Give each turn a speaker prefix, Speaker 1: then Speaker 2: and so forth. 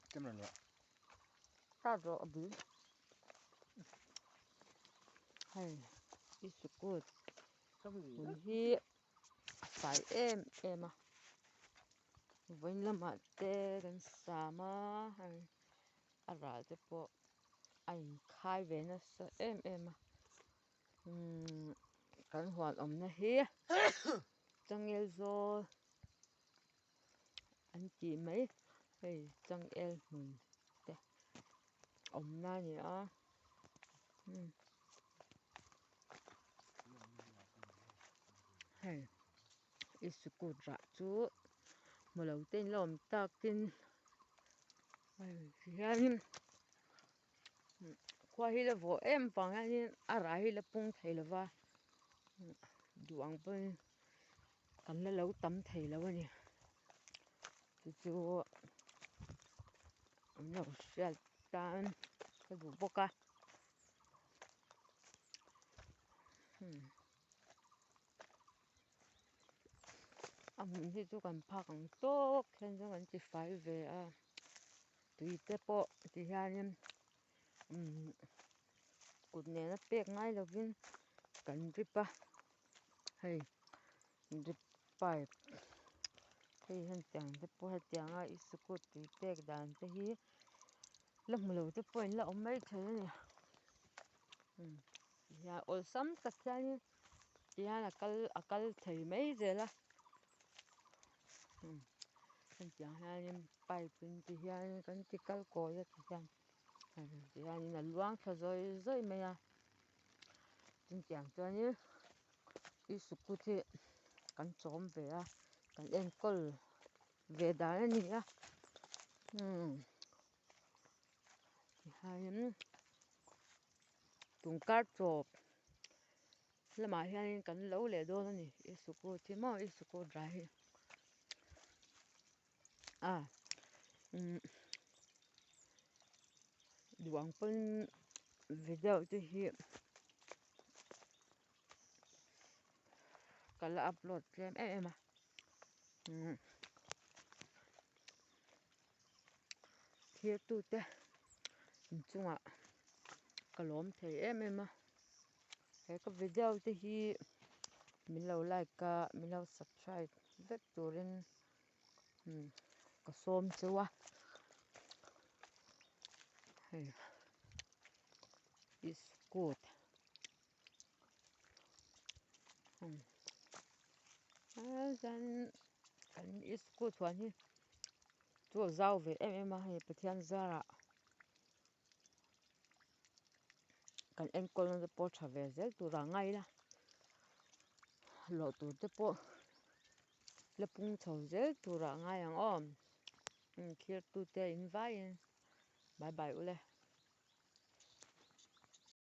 Speaker 1: Camera nia.
Speaker 2: Start rawh a bul. Hei i sukut hmun hi a fai em em a. Vawiin lamah te kan sam a hei a ral te pawh a inkhai ve nasa em em a. Umm kan huan awmna hi changel zawl an tih mai hei changel hmun te awmna a ni a umm hei i sikut rah chu hmu lo te in la awm tak tin hei ti hianin khua hi la vawh em vang hianin a rah hi la pung thei lo va duh ang pawhin kan la lo tam thei lo a ni chu chu an lo hriat tan ka duh bawk a a hmun hi chu kan phak ang tawk hian chuan kan ti fai ve a tui te pawh ti hianin umm kut nena pek ngai lovin kan drip a hei drip pipe hei hetiang te pawh hetianga i sikut tui pek dan te hi la hmu lo te pawh in la awm mai thei a ni umm tihian awlsam tak hianin tihian a kal a kal thei mai zel a umm hetiang hianin pipe in ti hian kan ti kal kawi a ti hian tihianin a luang thla zawi zawi mai a chutiang chuanin i sikut hi kan chawm ve a kan enkawl ve dan a ni a umm tihianin tun kar tawp lamah hianin kan lo leh dawn a ni i sikut hi maw i sikut rai hi a umm duh ang pawn video te hi ka la upload tlem em em a umm thlir tute inchungah ka lawm thei em em a he ka video te hi min lo like a min lo subscribe vek turin umm ka sawm cheu a hei iskut umm chuan kan iskut huan hi chu a zau ve em em a hei Pathian zarah kan enkawl na te pawh tha ve zel tur a ngai ila hlawh tur te pawh la pung chho zel tur a ngai ang aw thlir tute in vaiin bye bye ule.